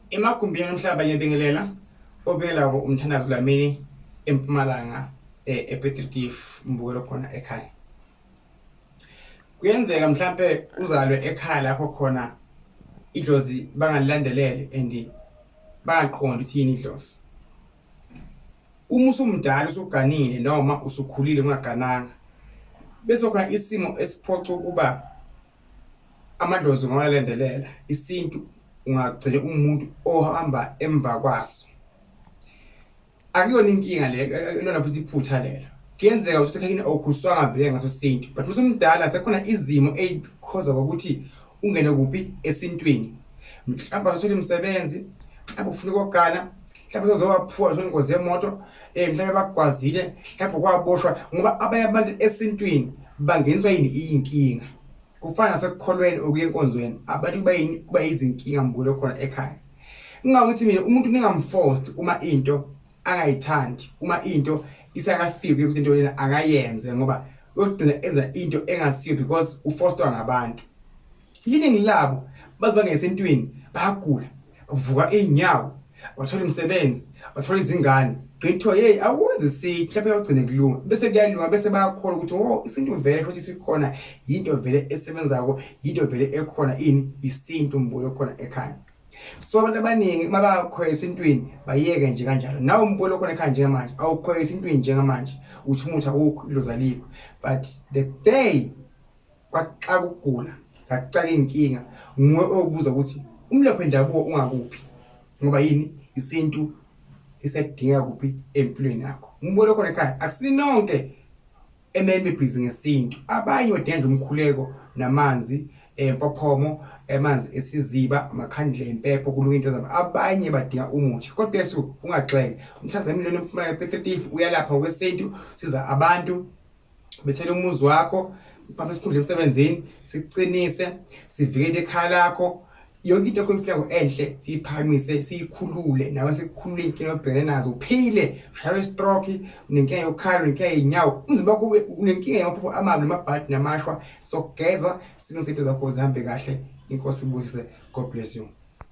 Emagumbini omhlaba ngiyabingelela obelako umthandazo Dlamini eMpumalanga ePiet Retief mbukelo khona ekhaya. Kuyenzeka mhlampe uzalwe ekhaya lapho khona idlozi bangalilandelele and bangaqondi ukuthi yini idlozi. Uma usumdala usuganile noma usukhulile ungagananga bese khona isimo esiphoqa ukuba amadlozi ungawalandelela, isintu ungagcine umuntu ohamba emva kwaso. Akuyona inkinga leyo, ilona futhi iphutha lelo. Kuyenzeka ukuthi ekhayeni awukhuliswanga vele ngaso isintu, but usumdala sekukhona izimo ey'khoza ukuthi ungene kuphi esintwini. Mhlawumbe awutholi imisebenzi, mhlawumbe ufuna ukogana, mhlawumbe uzowaphuka uthola ingozi yemoto, mhlawumbe bakugwazile, mhlawumbe kwaboshwa, ngoba abanye abantu esintwini bangeniswa yini iy'nkinga. Kufana nasekukholweni okuya enkonzweni, abantu kuba yini, kuba yizinkinga mbukelo khona ekhaya. Kungakuthi mina umuntu ningamforced uma into angayithandi, uma into isakafiki ukuthi into lena akayenze ngoba uyogcina enza into engasiyo because ufostwa ngabantu. Iningi labo baze bangene esintwini bayagula, bavuka iy'nyawo, bathola imisebenzi, bathola izingane. Ngithiwa yeyi awukwenzi isintu mhlawumbe kuyogcine kulunga, bese kuyalunga bese bayakholwa ukuthi oh isintu vele futhi sikhona, yinto vele esebenzako, yinto vele ekhona ini isintu mbulo khona ekhaya. So abantu abaningi uma bakholelwa esintwini bayeke nje kanjalo. Nawe umbulo khona ekhaya njengamanje awukholelwa esintwini njengamanje, uthi umuthi awukho, idlozi alikho, but the day kwakuxaka ukugula, zakuxaka iy'nkinga, nguwe oyokubuza ukuthi umlaphi wendabuko ungakuphi ngoba yini isintu isekudingeka kuphi empilweni yakho. Umbulo khona ekhaya akusinonke emele nibe busy ngesintu, abanye badinga nje umkhuleko namanzi empophomo, amanzi esiziba, amakhandlela, impepho, kulunga into zabo. Abanye badinga umuthi. God bless you, ungagxeki. Umthandazo emilweni empumalanga Piet Retief uyalapha ngokwesintu, siza abantu bethele umuzi wakho uphambe isikhundla emsebenzini, sikuqinise, sivikele ikhaya lakho, yonke into yakho oyifunako enhle siyiphakamise, siyikhulule, nawe sikukhulule iy'nkinga obhekene nazo, uphile, ushaywe istroke, unenkinga yokhala, unenkinga yey'nyawo, umzimba wakho unenkinga yamaphupho amabi namabhadi namashwa, sokugeza silungise into zakho zihambe kahle. Inkosi ibusise. God bless you.